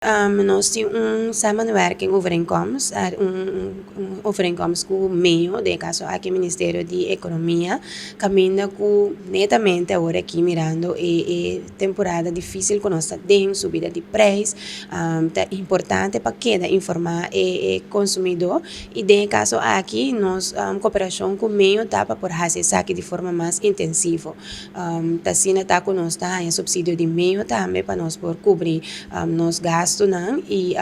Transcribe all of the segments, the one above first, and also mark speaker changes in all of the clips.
Speaker 1: Nos tin un samenwerking overeenkomst, un overeenkomst ku MEO, den kaso aki Ministerio di Ekonomia, kaminda ku netamente awor aki mirando e temporada difísil ku nos ta den, subida di preis, ta importante pa keda informá e konsumidó i den e kaso aki nos koperashon ku MEO ta pa por hasi esaki di forma mas intensivo. Ta asina ta ku nos ta haña supsidio di MEO tambe pa nos por kubri nos gastunan i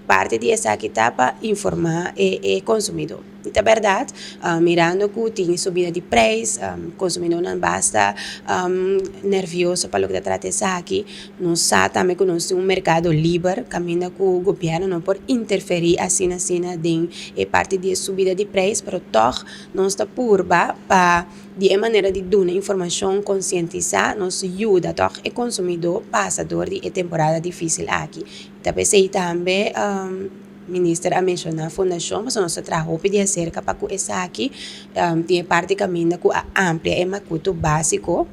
Speaker 1: parti di esaki ta pa informá e konsumidó. I ta bèrdat, mirando ku tin subida di preis, konsumidónan basta nervioso pa loke ta trata esaki. Nos sa tambe ku nos tin un merkado liber kaminda ku gobièrnu no por interferí asina asina den e parti di e subida di preis, pero tòg nos ta purba pa di e manera di duna informashon, konsientisá, nos yuda tòg e konsumidó pasa dor di e temporada difísil aki. Ta p'esei tambe minister a menshoná fundashon pasobra nos ta traha hopi di aserka pa ku esaki tin e parti kaminda ku a amplia e makutu básiko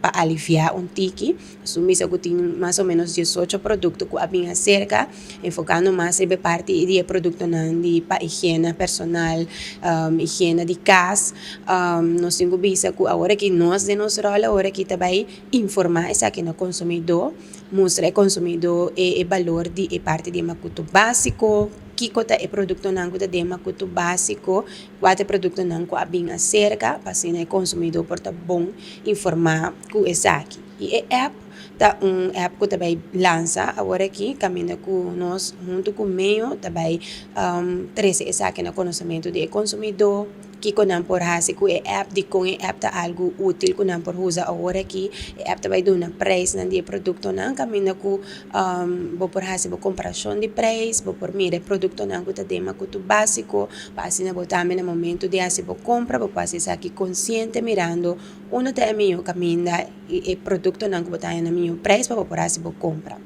Speaker 1: pa aliviá un tiki. Nos un bisa ku tin mas o ménos 18 produkto ku a bin aserka, enfokando mas riba e parti di e produktonan di pa higiena personal, higiena di kas. Nos tin ku bisa ku awor aki nos den nos ròl awor aki ta bai informá esaki na konsumidó, mustra e konsumidó e balor di e parti di e makutu básiko, kiko ta e produktonan ku ta den e makutu básiko, kua ta e produktonan ku a bin aserka pa asina e konsumidó por ta bon informá ku esaki. I e app ta un app ku ta bai lansa awor aki kaminda ku nos huntu ku MEO ta bai trese esaki na konosementu di e konsumidó, kiko nan por hasi ku e app, dikon e app ta algu útil ku nan por usa awor aki. E app ta bai duna preisnan di e produktonan kaminda ku bo por hasi bo komparashon di preis, bo por mira e produktonan ku ta den makutu básiko pa asina bo tambe na momentu di hasi bo kompra bo por hasi esaki konsiente mirando unda ta e mihó kaminda i e produktonan ku bo ta haña na mihó preis pa bo por hasi bo kompra.